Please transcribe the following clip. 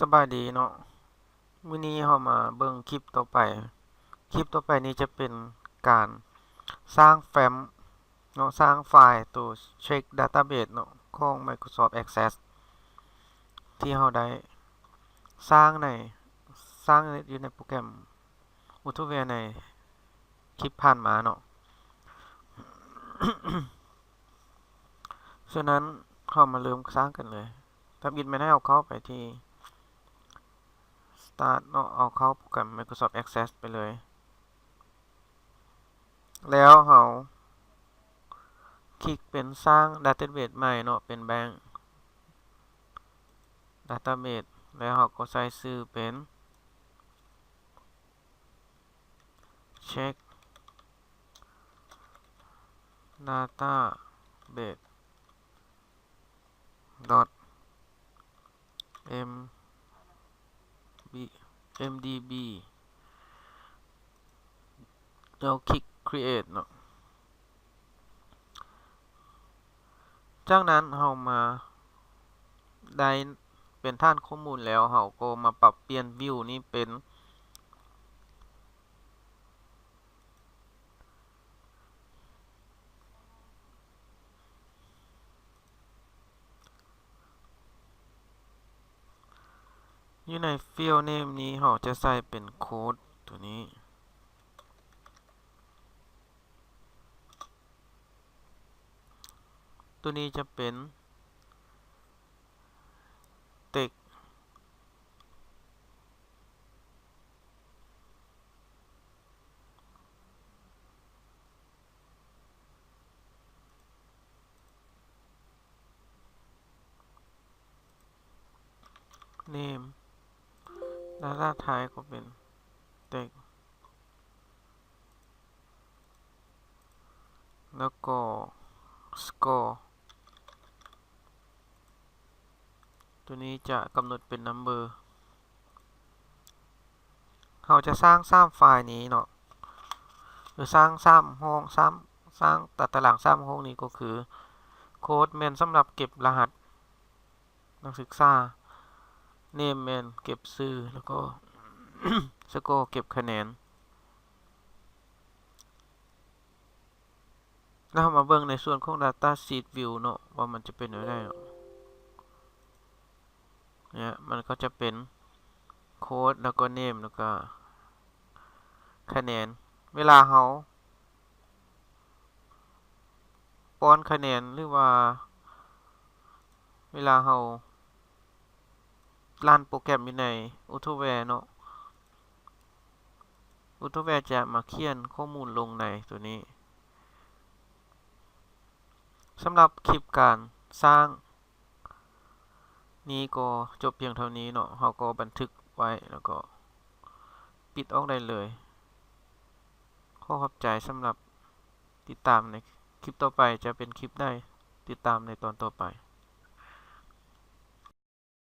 ສະບາຍດີເນາະ, ມື້ນີ້ເຮົາມາເບິ່ງຄລິບຕໍ່ໄປ. ຄລິບຕໍ່ໄປນີ້ຈະເປັນການສ້າງແຟ້ມເນາະ, ສ້າງໄຟລ໌ໂຕ Check Database ເນາະ ຂອງ Microsoft Access ທີ່ເຮົາໄດ້ສ້າງໃນ, ສ້າງຢູ່ໃນໂປຣແກຣມ Ultraverse ໃນຄລິບຜ່ານມາເນາະ. ສະນັ້ນ ເຮົາມາເລີ່ມສ້າງກັນເລີຍ. ທຳອິດແມ່ນໃຫ້ເຮົາເຂົ້າໄປທີ່ Start ເນາະ, ເອົາເຂົ້າໂປຣແກຣມ Microsoft Access ໄປເລີຍ. ແລ້ວເຮົາຄລິກເປັນສ້າງ Database ໃໝ່ເນາະ, ເປັນ Blank Database ແລ້ວເຮົາກໍໃສ່ຊື່ເປັນ Check Database dot M B, M D B ແລ້ວຄລິກ Create ເນາະ. ຈາກນັ້ນເຮົາມາໄດ້ເປັນຖານຂໍ້ມູນແລ້ວ, ເຮົາກໍມາປັບປ່ຽນ View ນີ້ເປັນ ຢູ່ໃນ File Name ນີ້ເຮົາຈະໃສ່ເປັນ Code ຕົວນີ້, ຕົວນີ້ຈະເປັນ Text Name, Data Type ກໍເປັນ Text ແລ້ວກໍ Score ຕົວນີ້ຈະກຳນົດເປັນ Number. ເຮົາຈະສ້າງສາມໄຟລ໌ນີ້ເນາະ, ຫຼືສ້າງສາມຫ້ອງ, ສ້າງ, ສ້າງຕາຕະລາງສາມຫ້ອງນີ້ກໍຄື Code ແມ່ນສຳລັບເກັບລະຫັດນັກສຶກສາ, Name ແມ່ນເກັບຊື່ ແລ້ວກໍ Score ເກັບຄະແນນ. ແລ້ວເຮົາມາເບິ່ງໃນສ່ວນຂອງ Data Sheet View ເນາະ ວ່າມັນຈະເປັນແນວໃດເນາະ. ເນຍ ມັນກໍຈະເປັນ Code ແລ້ວກໍ Name ແລ້ວກໍຄະແນນ. ເວລາເຮົາປ້ອນຄະແນນ ຫຼືວ່າເວລາເຮົາ ລັນໂປຣແກຣມຢູ່ໃນ Ultraverse ເນາະ, Ultraverse ຈະມາຂຽນຂໍ້ມູນລົງໃນຕົວນີ້. ສຳລັບຄລິບການສ້າງນີ້ກໍຈົບພຽງເທົ່ານີ້ເນາະ, ເຮົາກໍບັນທຶກໄວ້ ແລ້ວກໍປິດອອກໄດ້ເລີຍ. ຂໍຂອບໃຈສຳລັບຕິດຕາມໃນຄລິບຕໍ່ໄປ, ຈະເປັນຄລິບໃດ ຕິດຕາມໃນຕອນຕໍ່ໄປ.